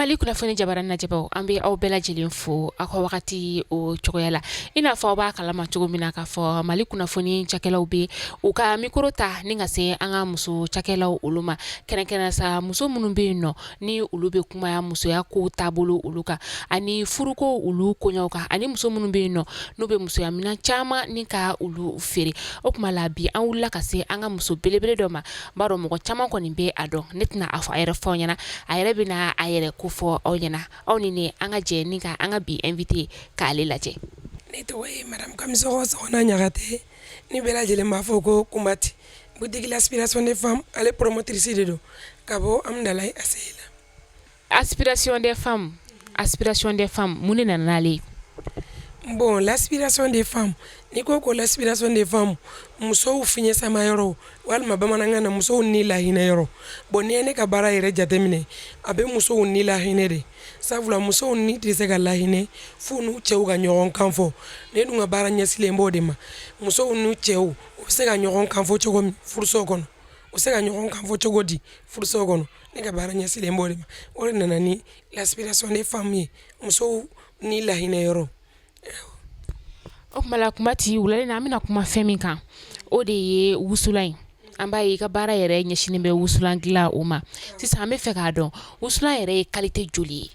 Mali kunnafoni jabaranin lajɛbaaw, an bɛ aw bɛɛ lajɛlen fo aw ka wagati o cogoya la. I n'a fɔ aw b'a kalama cogo min na k'a fɔ Mali kunnafoni cakɛlaw bɛ u ka micro ta ni ka se an ka muso cakɛlaw olu ma, kɛrɛnkɛrɛn sa muso minnu bɛ yen nɔ ni olu bɛ kuma musoya ko taabolo olu kan ani furuko olu koɲɛw kan, ani muso minnu bɛ yen nɔ n'u bɛ musoya minɛn caman ni ka olu feere. O tuma la bi an wulila ka se an ka muso belebele dɔ ma. N b'a dɔn mɔgɔ caman kɔni bɛ a dɔn, ne tɛna a fɔ a yɛrɛ fɔ aw ɲɛna, a yɛrɛ bɛna a yɛrɛ ko fɔ aw ɲɛna. Aw ni ne, an ka jɛ ni ka an ka bi invité k'ale lajɛ. Ne tɔgɔ ye madame Kamisɔkɔ Sɔgɔna Ɲagate, ni bɛɛ lajɛlen b'a fɔ ko Kunbati. Boutique l'aspiration des femmes, ale promotrice de don ka bɔ Amudalayi ACI la. Aspiration des femmes, aspiration des femmes, mun de nana n'ale ye? Bon, l'aspiration des femmes, n'i ko ko l'aspiration des femmes, musow fiɲɛ sama yɔrɔ walima bamanankan na musow ni lahinɛ yɔrɔ. Bon, n'i ye ne ka baara yɛrɛ jateminɛ, a bɛ musow ni lahinɛ de, sabula musow ni tɛ se ka lahinɛ f'u n'u cɛw ka ɲɔgɔn kan fɔ. Ne dun ka baara ɲɛsilen b'o de ma, musow n'u cɛw u bɛ se ka ɲɔgɔn kan fɔ cogo min furuso kɔnɔ, u bɛ se ka ɲɔgɔn kan fɔ cogo di furuso kɔnɔ. Ne ka baara ɲɛsilen b'o de ma. O de nana ni l'aspiration des femmes ye, musow ni lahinɛ yɔrɔ. O tuma la Kunbati, wulalen na an bɛna kuma fɛn min kan, o de ye wusulan ye. An b'a ye i ka baara yɛrɛ ɲɛsinnen bɛ wusulan dilan o ma. Sisan an bɛ fɛ k'a dɔn, wusulan yɛrɛ ye qualité joli ye?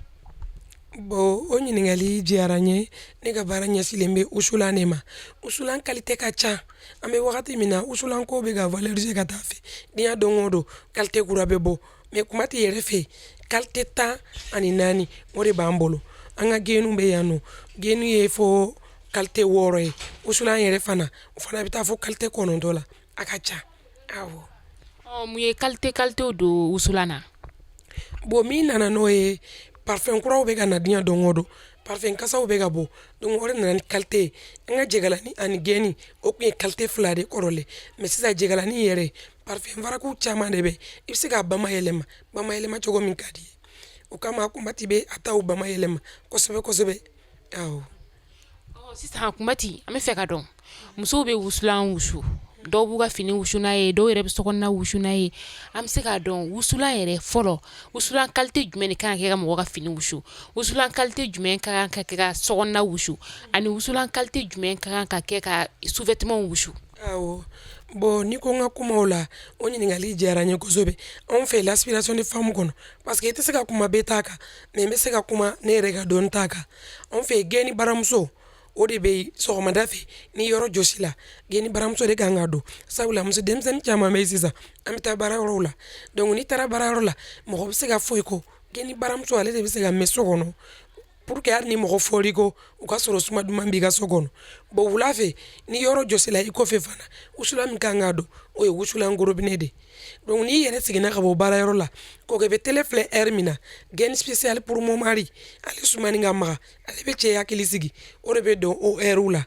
Bon, o ɲininkali diyara n ye. Ne ka baara ɲɛsilen bɛ wusulan de ma. Wusulan qualité ka ca. An bɛ wagati min na, wusulan ko bɛ ka valoriser ka taa fɛ. Diɲɛ don o don, qualité kura bɛ bɔ. Mais Kunbati yɛrɛ fɛ, qualité 14, o de b'an bolo. An ka gaine bɛ yan nɔ, gaine ye fo qualité 6 ye. Wusulan yɛrɛ fana, o fana bɛ taa fo qualité 9 la. A ka ca, awɔ. Mun ye qualité qualité don wusulan na? Bon, min nana n'o ye, parfum kuraw bɛ ka na diɲɛ don o don, parfum kasaw bɛ ka bɔ. Donc o de nana ni qualité ye. An ka jɛgalani ani gaine, o tun ye qualité 2 de kɔrɔlen. Mais sisan jɛgalani yɛrɛ, parfum faraku caman de bɛ, i bɛ se k'a bamayɛlɛma, bamayɛlɛma cogo min ka di ye. O kama Kunbati bɛ a taw bamayɛlɛma kosɛbɛ kosɛbɛ, awɔ. Sisan Kunbati, an bɛ fɛ ka dɔn, musow bɛ wusulan wusu, dɔw b'u ka fini wusu n'a ye, dɔw yɛrɛ bɛ sokɔnɔna wusu n'a ye. An bɛ se k'a dɔn wusulan yɛrɛ fɔlɔ, wusulan qualité jumɛn de kan ka kɛ ka mɔgɔ ka fini wusu, wusulan qualité jumɛn ka kan ka kɛ ka sokɔnɔna wusu, ani wusulan qualité jumɛn ka kan ka kɛ ka sous-vêtements wusu? Awɔ, bon, n'i ko n ka kumaw la, o ɲininkali diyara n ye kosɛbɛ. Anw fɛ l'aspiration des femmes kɔnɔ, parce que i tɛ se ka kuma bɛɛ ta kan, mais n bɛ se ka kuma ne yɛrɛ ka dɔnni ta kan. Anw fɛ, gaine baramuso, o de bɛ yen. Sɔgɔmada fɛ, ni yɔrɔ jɔsi la, gaine baramuso de kan ka don, sabula muso denmisɛnnin caman bɛ yen sisan, an bɛ taa baarayɔrɔw la. Donc n'i taara baarayɔrɔ la, mɔgɔ bɛ se ka fɔ i kɔ. Gaine baramuso, ale de bɛ se ka mɛn so kɔnɔ pour que hali ni mɔgɔ fɔr'i kɔ, o ka sɔrɔ suma duman b'i ka so kɔnɔ. Bon, wula fɛ, ni yɔrɔ jɔsi la i kɔfɛ fana, wusulan min kan ka don, o ye wusulan gorobinɛ de. Donc n'i yɛrɛ seginna ka bɔ baarayɔrɔ la, kɔkɛ bɛ télé filɛ heure min na, gaine spécial pour mon mari, ale sumani ka maga, ale bɛ cɛ hakili sigi, o de bɛ don o heure la.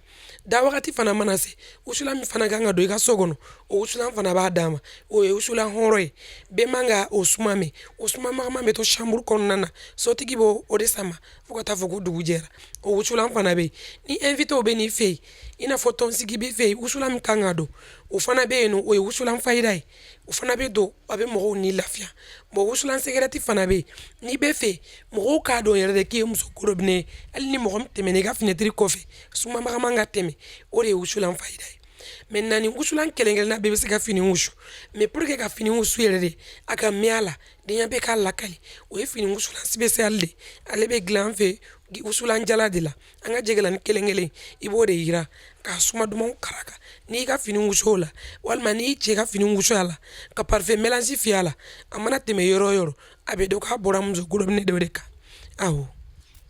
Da wagati fana mana se, wusulan min fana kan ka don i ka so kɔnɔ, o wusulan fana b'a d'a ma, o ye wusulan hɔrɔn ye. Bɛɛ man ka o suma mɛn, o suma magama bɛ to chambre kɔnɔna na, sotigi b'o o de sama fo ka taa fɔ ko dugu jɛra. O wusulan fana bɛ yen. Ni invité bɛ n'i fɛ yen, i n'a fɔ tɔnsigi b'i fɛ yen, wusulan min kan ka don, o fana bɛ yen nɔ, o ye wusulan fayida ye, o fana bɛ don, a bɛ mɔgɔw ni lafiya. Bon, wusulan cigarette fana bɛ yen. N'i bɛ fɛ mɔgɔw k'a dɔn yɛrɛ de k'i ye muso gorobinɛ ye, hali ni mɔgɔ min tɛmɛna i ka fenêtre kɔfɛ, suma magaman ka tɛmɛ, o de ye wusulan fayida ye. Maintenant, ni wusulan kelen kelenna bɛɛ bɛ se ka fini wusu, mais pour que ka fini wusu yɛrɛ de, a ka mɛn a la, diɲɛ bɛɛ k'a lakali, o ye fini wusulan spécial de. Ale bɛ dilan an fɛ wusulan jala de la. An ka jɛgɛlani kelen kelen, i b'o de yira k'a suma dumanw karaka. N'i ka fini wusu o la, walima n'i cɛ ka fini wusu a la, ka parfum mélange fiyɛ a la, a mana tɛmɛ yɔrɔ o yɔrɔ, a bɛ dɔn k'a bɔra muso gorobinɛ dɔ de kan, awɔ.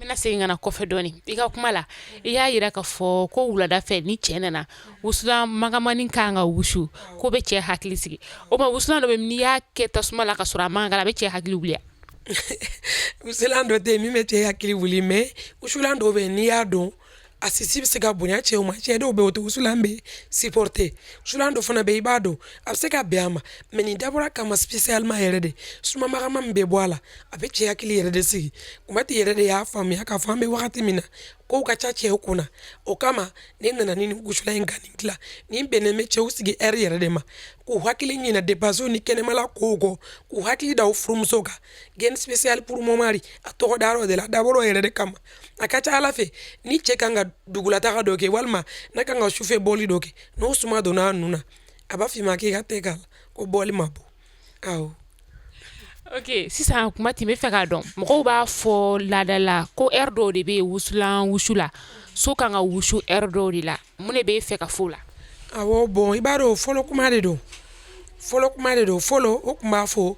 N bɛna segin ka na kɔfɛ dɔɔni i ka kuma la. I y'a jira k'a fɔ ko wulada fɛ, ni cɛ nana, wusulan magamani kan ka wusu ko bɛ cɛ hakili sigi. O ma, wusulan dɔ bɛ, n'i y'a kɛ tasuma la ka sɔrɔ a man a bɛ cɛ hakili wuli? Wusulan dɔ tɛ yen min bɛ cɛ hakili wuli, mais wusulan dɔw bɛ yen, n'i y'a dɔn, a sisi bɛ se ka bonya cɛw ma. Cɛ dɔw bɛ yen, o tɛ wusulan bɛ supporter. Wusulan dɔ fana bɛ yen, i b'a dɔn, a bɛ se ka bɛn a ma, mais nin dabɔra kama spécialement yɛrɛ de. Suma magama min bɛ bɔ a la, a bɛ cɛ hakili yɛrɛ de sigi. Kunbati yɛrɛ de y'a faamuya k'a fɔ an bɛ wagati min na. Kow ka ca cɛw kunna. O kama ne nana ni nin wusulan in ka nin dilan. Nin bɛnnen bɛ cɛw sigi heure yɛrɛ de ma, k'u hakili ɲinɛ dépense ni kɛnɛmala kow kɔ, k'u hakili da u furumuso kan. Gaine spéciale pour mon mari, a tɔgɔ dar'o de la, a dabɔr'o yɛrɛ de kama. A ka ca Ala fɛ, ni cɛ kan ka dugulataga dɔ kɛ walima n'a kan ka sufɛ bɔli dɔ kɛ, n'o suma donna a nun na, a b'a f'i ma k'i ka te k'a la ko bɔli ma bɔ. Awɔ. Ok, sisan Kumati, n bɛ fɛ k'a dɔn, mɔgɔw b'a fɔ laada la ko heure dɔw de bɛ yen wusulan wusu la, so kan ka wusu heure dɔw de la. Mun de b'e fɛ ka fɔ o la? Awɔ, bon, i b'a dɔn, fɔlɔ kuma de don, fɔlɔ kuma de don. Fɔlɔ, o tun b'a fɔ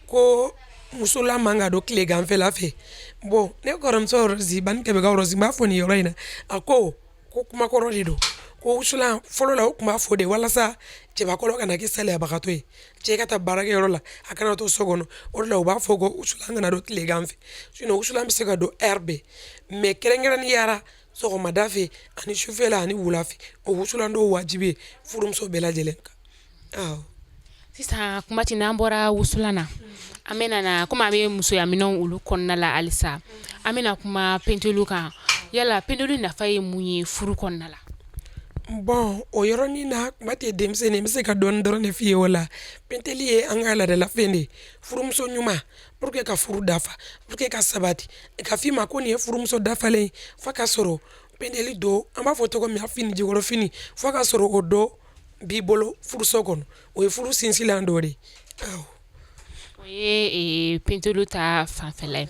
ko wusulan man ka don tileganfɛla fɛ. Bon, ne kɔrɔmuso Rɔsi Bani Kɛmɛkaw Rɔsi, n b'a fɔ nin yɔrɔ in na, a ko ko kumakɔrɔ de don, ko wusulan fɔlɔ la, o tun b'a fɔ de walasa cɛbakɔrɔ kana kɛ saliyabagatɔ ye. Cɛ ka taa baarakɛyɔrɔ la, a kana to so kɔnɔ. O de la u b'a fɔ ko wusulan kana don tilegan fɛ. Sinon wusulan bɛ se ka don heure bɛɛ, mais kɛrɛnkɛrɛnnenya la sɔgɔmada fɛ ani sufɛla ani wula fɛ, o wusulan don wajibi ye furumuso bɛɛ lajɛlen kan. Awɔ. Sisan Kumati, n'an bɔra wusulan na, an bɛna na komi an bɛ musoya minɛnw olu kɔnɔna la halisa, an bɛna kuma pentelu kan. Yala pentelu nafa ye mun ye furu kɔnɔna la? Bon, o yɔrɔnin na, Kumati ye denmisɛnnin, n bɛ se ka dɔɔnin dɔrɔn de f'i ye o la. Penteli ye an ka laadalafɛn de ye. Furumuso ɲuman, pour que ka furu dafa, pour que ka sabati, ka f'i ma ko nin ye furumuso dafalen ye, f'a ka sɔrɔ penteli dɔ, an b'a fɔ cogo min, fini jukɔrɔ fini, f'a ka sɔrɔ o dɔ b'i bolo furuso kɔnɔ. O ye furu sinsinlan dɔ de ye. Awɔ. O ye pentelu ta fanfɛla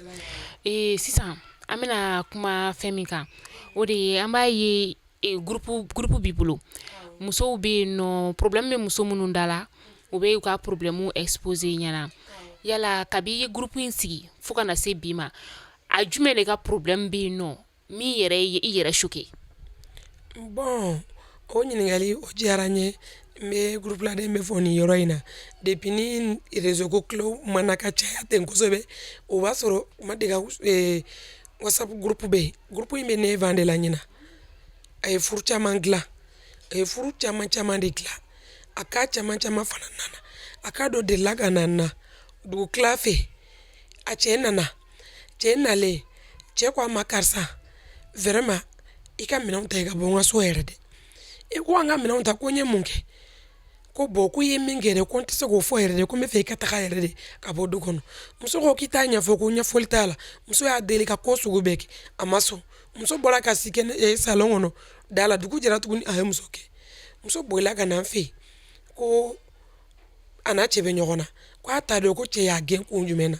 ye. Sisan an bɛna kuma fɛn min kan, o de ye an b'a ye groupe b'i bolo, musow bɛ yen nɔ, problème bɛ muso minnu da la, u bɛ u ka problème exposer ɲɛna. Yala kabi i ye groupe in sigi fo ka na se bi ma, a jumɛn de ka problème bɛ yen nɔ min yɛrɛ ye i yɛrɛ choqué? Bon, o ɲininkali o diyara n ye. N bɛ groupe laden bɛ fɔ nin yɔrɔ in na. Depuis ni réseau ko kilo mana ka caya ten kosɛbɛ, o b'a sɔrɔ kuma de ka WhatsApp groupe bɛ yen. Groupe in bɛ 9 ans de la ɲinan. A ye furu caman dilan, a ye furu caman caman de dilan. A cas caman caman fana nana. A cas dɔ delila ka na n na dugu tila fɛ. A cɛ nana, cɛ nalen, cɛ ko a ma: "Karisa, vraiment, i ka minɛnw ta, i ka bɔ n ka so yɛrɛ dɛ." I ko an ka minɛnw ta, ko n ye mun kɛ? Ko bon, ko i ye min kɛ dɛ, ko n tɛ se k'o fɔ yɛrɛ dɛ, ko n bɛ fɛ i ka taga yɛrɛ de ka bɔ du kɔnɔ. Muso ko k'i t'a ɲɛfɔ, ko ɲɛfɔli t'a la. Muso y'a deli ka ko sugu bɛɛ kɛ, a ma sɔn. Muso bɔra ka si kɛnɛ salon kɔnɔ da la. Dugu jɛra tuguni, a ye muso kɛ. Muso bolila ka na n fɛ yen ko a n'a cɛ bɛ ɲɔgɔn na, ko a t'a dɔn ko cɛ y'a gɛn kun jumɛn na.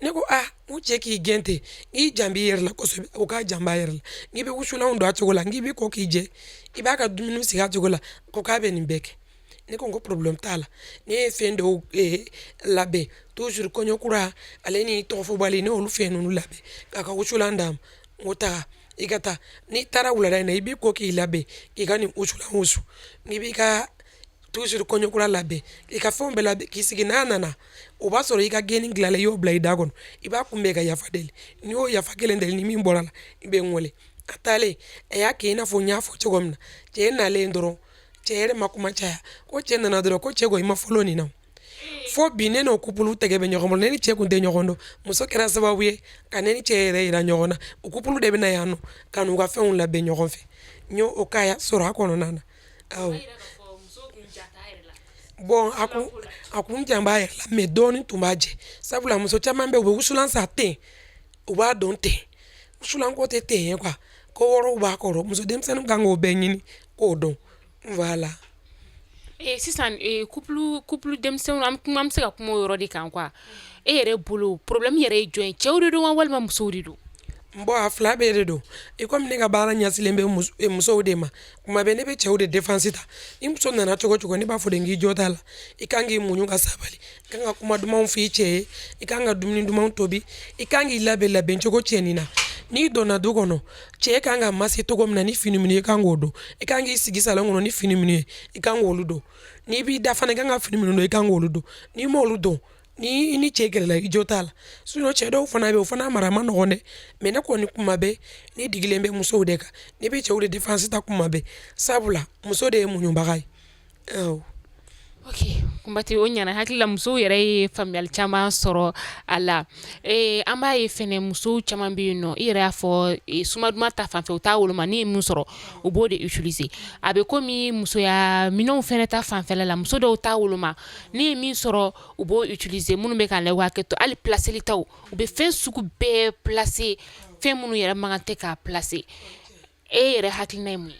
Ne ko aa, n ko cɛ k'i gɛn ten, k'i jan b'i yɛrɛ la kosɛbɛ. O k'a jan b'a yɛrɛ la. N k'i bɛ wusulanw don a cogo la, n k'i bɛ ko k'i jɛ, i b'a ka dumuni sigi a cogo la. Ko k'a bɛ nin bɛɛ kɛ. Ne ko ko problème t'a la. Ne ye fɛn dɔw labɛn toujours, kɔɲɔ kura ale ni tɔgɔfɔbali, ne y'olu fɛn ninnu labɛn k'a ka wusulan d'a ma. N ko taga, i ka taa. N'i taara wulada in na, i b'i ko k'i labɛn, k'i ka nin wusulan wusu, n'i b'i ka toujours kɔɲɔ kura labɛn, k'i ka fɛnw bɛɛ labɛn k'i sigi. N'a nana, o b'a sɔrɔ i ka gɛnni dilanlen, i y'o bila i da kɔnɔ. I b'a kunbɛn ka yafa deli. N'i y'o yafa kelen deli, ni min bɔra la, i bɛ n wele. A taalen, a y'a kɛ i n'a fɔ n y'a fɔ cogo min na. Cɛ nalen dɔrɔn, cɛ yɛrɛ ma kuma caya, ko cɛ nana dɔrɔn, ko cɛ ko i ma fɔlɔ nin na. Fo bi, ne n'o couple tɛgɛ bɛ ɲɔgɔn bolo. Ne ni cɛ kun tɛ ɲɔgɔn dɔn, muso kɛra sababu ye ka ne ni cɛ yɛrɛ yira ɲɔgɔn na. O couple de bɛ na yan nɔ ka n'u ka fɛnw labɛn ɲɔgɔn fɛ. N y'o o cas sɔrɔ a kɔnɔna na. Awɔ. Bon, a kun jan b'a yɛrɛ la, mais dɔɔnin tun b'a jɛ, sabula muso caman bɛ yen, u bɛ wusulan san ten, u b'a dɔn ten. Wusulan ko tɛ ten ye quoi, ko wɛrɛw b'a kɔrɔ. Muso denmisɛnnin kan k'o bɛɛ ɲini k'o dɔn, voilà. Sisan couple denmisɛnninw, an bɛ se ka kuma o yɔrɔ de kan quoi. E yɛrɛ bolo, problème yɛrɛ ye jɔn ye? Cɛw de don wa, walima musow de don? Bon, a fila bɛɛ de don. I komi ne ka baara ɲɛsilen bɛ musow de ma, kuma bɛɛ ne bɛ cɛw de défense ta. Ni muso nana cogo cogo, ne b'a fɔ de k'i jɔ t'a la, i kan k'i muɲu ka sabali, i kan ka kuma dumanw fɔ i cɛ ye, i kan ka dumuni dumanw tobi, i kan k'i labɛn labɛncogo cɛnin na. N'i donna du kɔnɔ, cɛ kan ka mase cogo min na ni fini minnu ye, i kan k'o don. I kan k'i sigi salon kɔnɔ ni fini minnu ye, i kan k'olu don. N'i b'i da fana, i kan ka fini minnu don, i kan k'olu don. N'i m'olu don, ni i ni cɛ kɛlɛla, i jo t'a la. Sinon cɛ dɔw fana bɛ yen, o fana mara ma nɔgɔn dɛ. Mais ne kɔni, kuma bɛɛ ne digilen bɛ musow de kan. Ne bɛ cɛw de défense ta kuma bɛɛ, sabula muso de ye muɲubaga ye. Awɔ. Ok. Kunbati, o ɲɛna. Hakili la, musow yɛrɛ ye faamuyali caman sɔrɔ a la. An b'a ye fɛnɛ, musow caman bɛ yen nɔ, i yɛrɛ y'a fɔ, suma duman ta fanfɛ, u t'a woloma, ni ye min sɔrɔ, u b'o de utiliser. A bɛ komi musoya minɛnw fɛnɛ ta fanfɛla la, muso dɔw t'a woloma, ni ye min sɔrɔ, u b'o utiliser. Minnu bɛ k'a la, u hakɛ to, hali placeli taw, u bɛ fɛn sugu bɛɛ placer, fɛn minnu yɛrɛ man kan tɛ k'a placer. E yɛrɛ hakilina ye mun ye?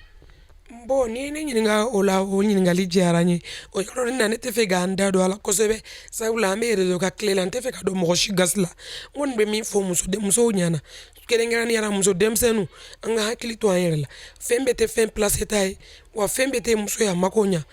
Bon, n'i ye ne ɲininka o la, o ɲininkali diyara n ye. O yɔrɔnin na, ne tɛ fɛ k'an da don a la kosɛbɛ, sabula an bɛ réseau kan tile la, n tɛ fɛ ka don mɔgɔ si gasi la. N kɔni bɛ min fɔ musow ɲɛna, kɛrɛnkɛrɛnnenya la muso denmisɛnninw, an ka hakili to an yɛrɛ la. Fɛn bɛɛ tɛ fɛn placé ta ye, wa fɛn bɛɛ tɛ musoya mako ɲa,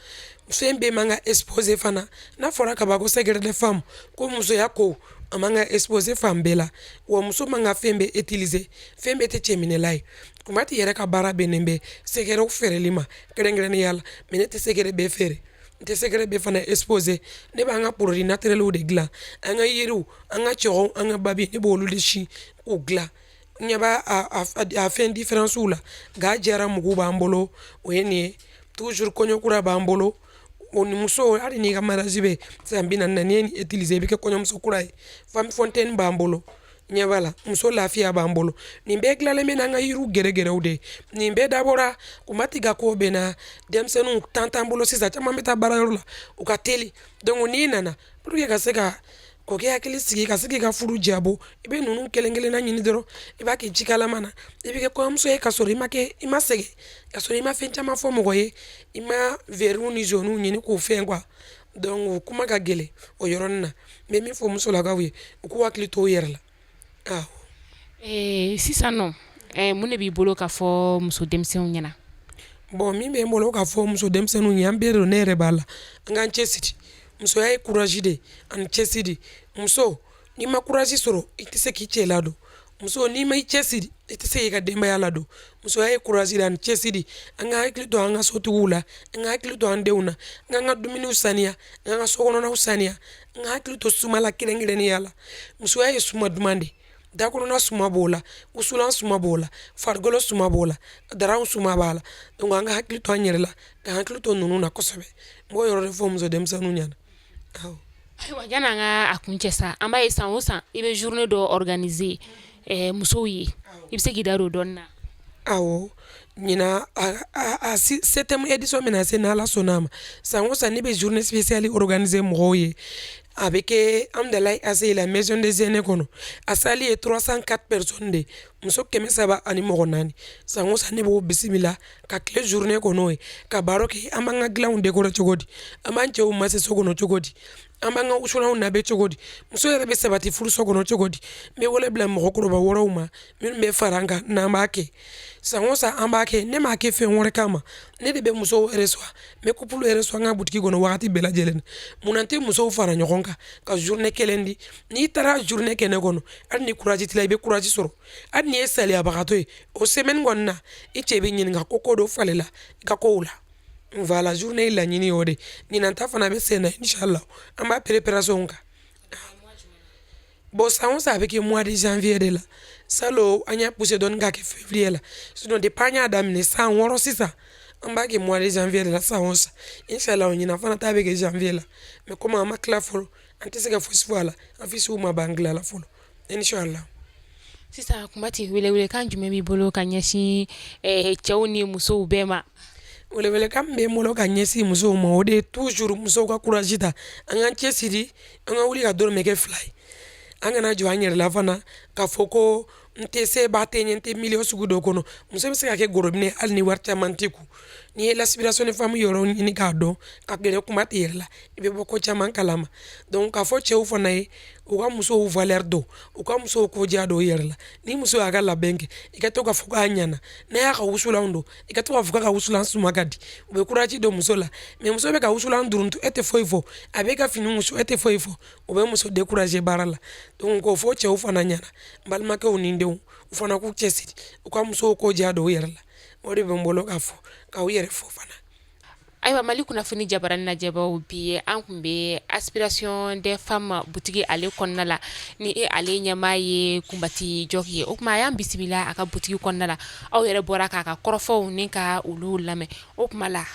fɛn bɛɛ man ka exposer fana. N'a fɔra ka ban ko secret de femme, ko musoya ko, a man ka exposer fan bɛɛ la, wa muso man ka fɛn bɛɛ utiliser, fɛn bɛɛ tɛ cɛminɛla ye. Kunbati yɛrɛ ka baara bɛnnen bɛ secret feereli ma kɛrɛnkɛrɛnnenya la, mais ne tɛ secret bɛɛ feere, n tɛ secret bɛɛ fana exposer. Ne b'an ka produit naturelw de dilan, an ka yiriw, an ka cɛw, an ka babi, ne b'olu de si k'u dilan. N ɲɛ b'a a fɛn différence la. Ga jɛra mugu b'an bolo, o ye nin ye. Toujours kɔɲɔ kura b'an bolo. O ni muso, hali n'i ka mariage bɛ san 40 na, n'i ye nin utiliser, i bɛ kɛ kɔɲɔmuso kura ye. Femme fontaine b'an bolo, ɲɛ b'a la. Muso lafiya b'an bolo. Nin bɛɛ dilanlen bɛ n'an ka yiriw gɛrɛgɛrɛw de. Nin bɛɛ dabɔra Kunbati ka ko bɛ na. Denmisɛnninw tan t'an bolo sisan, caman bɛ taa baarayɔrɔ la, u ka teli. Donc n'i nana, pour que ka se ka k'o kɛ hakili sigi, ka se k'i ka furu jabɔ, i bɛ ninnu kelen kelenna ɲini dɔrɔn, i b'a kɛ jikalama na, i bɛ kɛ kɔɲɔmuso ye ka sɔrɔ i ma kɛ, i ma sɛgɛn, ka sɔrɔ i ma fɛn caman fɔ mɔgɔ ye, i ma verrew ni jaunew ɲini k'o fɛn quoi. Donc o kuma ka gɛlɛn o yɔrɔnin na. N bɛ min fɔ musolakaw ye, u k'u hakili to u yɛrɛ la, awɔ. Sisan nɔ, mun de b'i bolo ka fɔ muso denmisɛnw ɲɛna? Bon, min bɛ n bolo ka fɔ muso denmisɛnninw ye, an bɛɛ don, ne yɛrɛ b'a la, an k'an cɛsiri. Musoya ye courage de ani cɛsiri. Muso, n'i ma courage sɔrɔ, i tɛ se k'i cɛ ladon. Muso, n'i ma i cɛsiri, i tɛ se k'i ka denbaya ladon. Musoya ye courage de ani cɛsiri. An ka hakili to an ka sotigiw la, an ka hakili to an denw na, an k'an ka dumuniw saniya, an k'an ka sokɔnɔnaw saniya, an ka hakili to suma la kɛrɛnkɛrɛnnenya la. Musoya ye suma duman de, dakɔnɔna suma b'o la, wusulan suma b'o la, farikolo suma b'o la, daraw suma b'a la. Donc an ka hakili to an yɛrɛ la, ka hakili to ninnu na kosɛbɛ. N b'o yɔrɔ de fɔ muso denmisɛnninw ɲɛna, awɔ. Ayiwa, yanni an ka a kuncɛ sa, an b'a ye san o san i bɛ journée dɔ organiser musow ye. I bɛ se k'i da don o dɔɔnin na? Awɔ, ɲinan a septième édition bɛna se, n'Ala sɔnna a ma. San o san, ne bɛ journée spéciale organiser mɔgɔw ye. A bɛ kɛ Hamdallaye ACI la, maison des aînés kɔnɔ. A salle ye 304 personnes de, muso 304. San o san, ne b'o bisimila ka tile journée kɔnɔ ye, ka baro kɛ, an b'an ka dilanw décorer cogo di, an b'an cɛw mase so kɔnɔ cogo di, an b'an ka wusulanw labɛn cogo di, muso yɛrɛ bɛ sabati furuso kɔnɔ cogo di. N bɛ wele bila mɔgɔkɔrɔba wɛrɛw ma minnu bɛ fara an kan n'an b'a kɛ. San o san an b'a kɛ. Ne m'a kɛ fɛn wɛrɛ kama, ne de bɛ musow reçoit, n bɛ couple reçoit n ka boutique kɔnɔ wagati bɛɛ lajɛlen na. Munna n tɛ musow fara ɲɔgɔn kan ka journée kelen di? N'i taara journée kɛ ne kɔnɔ, hali ni courage t'i la, i bɛ courage sɔrɔ. Hali n'i ye saliyabagatɔ ye, o semaine kɔni na, i cɛ bɛ ɲininka ko ko dɔ falenla i ka kow la. Voilà, journée laɲini y'o de. Ɲinan ta fana bɛ sen na, inchallah, an b'a préparation kan. Bon, san o san a bɛ kɛ mois de janvier de la. Salon, an y'a poussé dɔɔni k'a kɛ février la. Sinon depuis an y'a daminɛ san 6 sisan, an b'a kɛ mois de janvier de la san o san. Inchallah, ɲinan fana ta bɛ kɛ janvier la, mais comme an ma tila fɔlɔ, an tɛ se ka fosi fɔ a la, affiche ma ban dilan la fɔlɔ, inchallah. Sisan Kunbati, welewelekan jumɛn b'i bolo ka ɲɛsin cɛw ni musow bɛɛ ma? Welewelekan min bɛ n bolo ka ɲɛsin musow ma, o de ye toujours musow ka courage ta, an k'an cɛsiri, an ka wuli ka dɔrɔmɛ kɛ 2 ye. An kana jɔ an yɛrɛ la fana k'a fɔ ko n tɛ se ba tɛ n ye, n tɛ milieu sugu dɔ kɔnɔ. Muso bɛ se ka kɛ gorobinɛ hali ni wari caman t'i kun. N'i ye l'aspiration de femme yɔrɔ ɲini k'a dɔn, ka gɛrɛ Kunbati yɛrɛ la, i bɛ bɔ ko caman kalama. Donc k'a fɔ cɛw fana ye, u ka musow valeur dɔn, u ka musow ko diya dɔn u yɛrɛ la. Ni muso y'a ka labɛn kɛ, i ka to k'a fɔ k'a ɲɛna. N'a y'a ka wusulanw don, i ka to k'a fɔ k'a ka wusulan suma ka di, u bɛ courage don muso la. Mais muso bɛ ka wusulan duruntu, e tɛ foyi fɔ. A bɛ ka fini wusu, e tɛ foyi fɔ, o bɛ muso décourager baara la. Donc k'o fɔ cɛw fana ɲɛna, n balimakɛw ni n denw, u fana k'u cɛsiri, u ka musow ko diya don u yɛrɛ la. O de bɛ n bolo k'a fɔ, k'aw yɛrɛ fo fana. Ayiwa, Mali kunnafoni jabarani lajɛbaw, bi ye an tun bɛ Aspiration des femmes butigi ale kɔnɔna la, ni e ale ɲɛmaa ye Kunbati Jɔki ye. O tuma a y'an bisimila a ka butigi kɔnɔna la. Aw yɛrɛ bɔra k'a ka kɔrɔfɔw ni ka olu lamɛn. O tuma la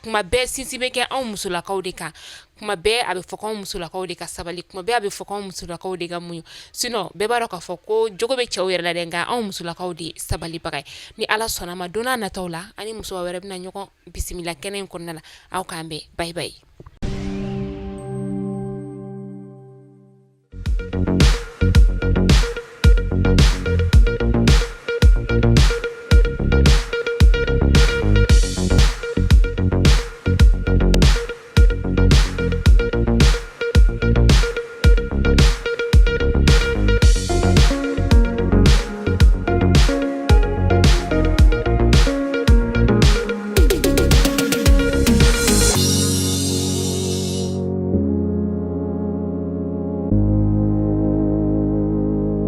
Kuma bɛɛ sinsin bɛ kɛ anw musolakaw de kan. Kuma bɛɛ a bɛ fɔ k'anw musolakaw de ka sabali, kuma bɛɛ a bɛ fɔ k'anw musolakaw de ka muɲu. Sinon bɛɛ b'a dɔn k'a fɔ ko jogo bɛ cɛw yɛrɛ la dɛ, nka anw musolakaw de sabalibaga ye. Ni Ala sɔnna ma, don n'a nataw la, an ni muso wɛrɛ bɛna ɲɔgɔn bisimila kɛnɛ in kɔnɔna la. Aw k'an bɛn, bye bye.